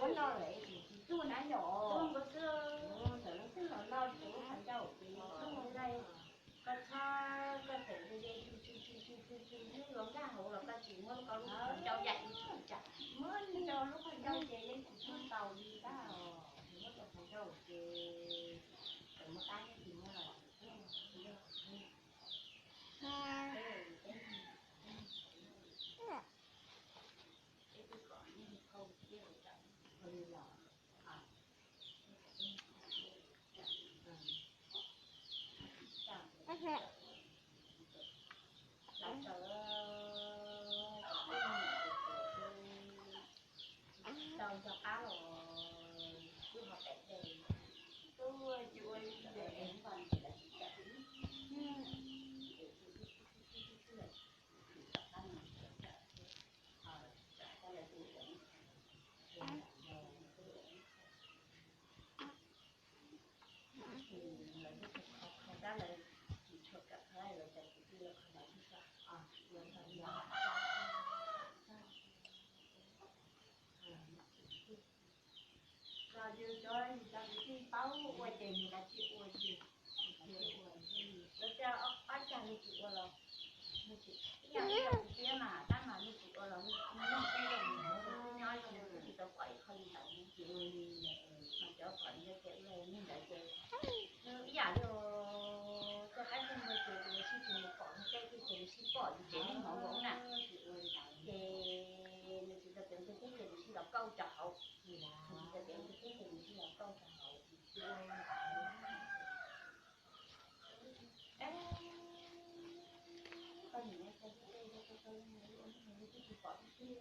Ua no lawm es tsis tsis tuaj na yom. Ntawm lub twb los no ces lub qhov ncauj ces tub mus nqaij, koj txhob koj txawm ze ze tsw tsw tsw tsw tsw tsw hnub los nkag hauv los koj tsis muab koj lub qhov ncauj yaim li tsis tsam, muab rau lub qhov ncauj ces yeej tsis tuaj tau li tab os, muab rau qhov ncauj ces txawm muab dab yeej tsis muab los tsis tuaj. Tau nco qab los twb ho pem tes, twb tsis ua li ces es vaj ces lawv tsis txawm li. Lawv twb kho kho kab lawv tsis tshua kam kho lawv cov kwv tij lawv kho lawv tib co. Los yus cov yus cov kwv tij paub ua ces yus kav tsij ua yus, yus kav tsij ua. Lawv tias ob cag luag tsis ua los, ib yam li kuv tiab mas tab mas luag tsis ua los luag tsis nyob zoo, luag tsis tau pom ib qho li ntawd. Mas cov pom li ntawd ces ua li ntawd ces ib yam li tuaj qaib tuaj npua ces nws sib tsis mus pom luag tej twg ces nws sib pom yus tsev neeg hauv nkaus na. Ces nws tsis tau teev ntiag teb ces nws sib los kauj rau hauv, nws tsis tau teev ntiag teb ces nws sib los kauj rau hauv. Koj nim nyob koj twb tej koj koj ua neeg twb tsis pom twb twb,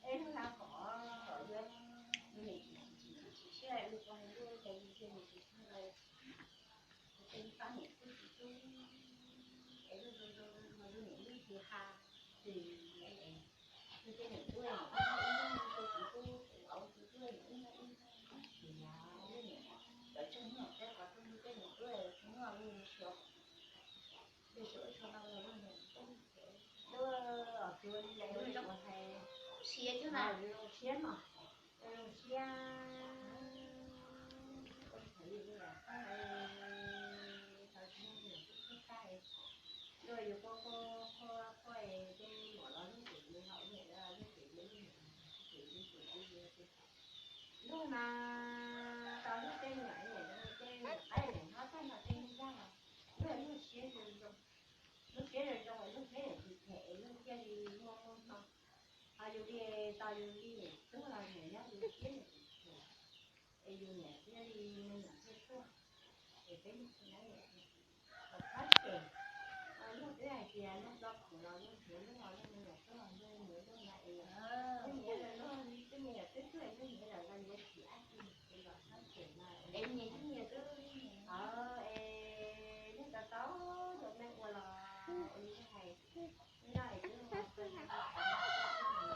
es lub hla kom kom yuav, nws niam tsis tsis tsis tsis siab lug ko nws lub cov yus tiag nws tsis siab lawm. Kuv tej pab niam twb tsis tub, es lub zoo zoo no lub niam lub tsis ha, tsis, lub tej niam tub niam ib ib ib tub tsis tub, auv tsis tub niam ib ib ib, tsis yog lub niam, lawv tseem niam tej qhov tub lub tej niam tub tsis muaj lub siab. Lub siab no lub niam tub, lub os tsuav li lawv lub zoo hais, siab thiab na, zoo siab no. Zoo siab, ua thaum yus ua yam qab, thaum tsis muaj niam tub tub tag, luag yuav quaj quaj quaj quaj ces muam los lub tsev yus, haus niam los lub tsev yus, lub niam los lub tsev yus, lub mas tau lub tej niam niam tej niam qaib niam hlob tag nrho tej neeg zaj los luag lub siab zoo zoo, lub siab zoo zoo es lub siab niam tsis them es lub thiaj li muaj muaj hmoo. Ho yus li tau yus li niam tub los niam nyob yus siab niam tsis them, es yus niam thiaj li me nyuam thiaj tuaj. Es peb niam txiv na, kom txhob cem, luag twb hais tias luag tso khoom los luag nrhiav luag, luag me nyuam tuaj luag nrhiav luag na es